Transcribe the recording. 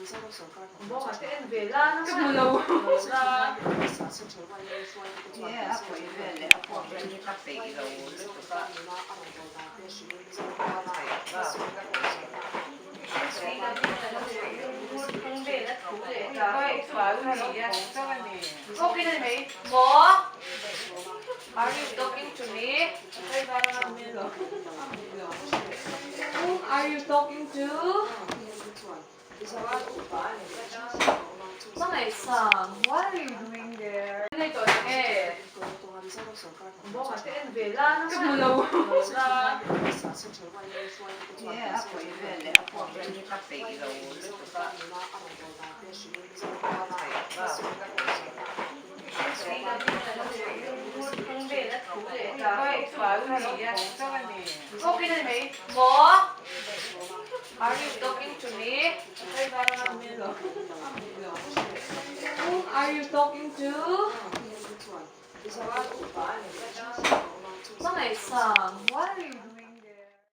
Ka hmu lo. Are you talking to me? Whom are you talking to? Hmangaihsang, what are you doing there? Ka hmu lo. Are you talking to me? Whom are you talking to? Hmangaihsang, what are you doing?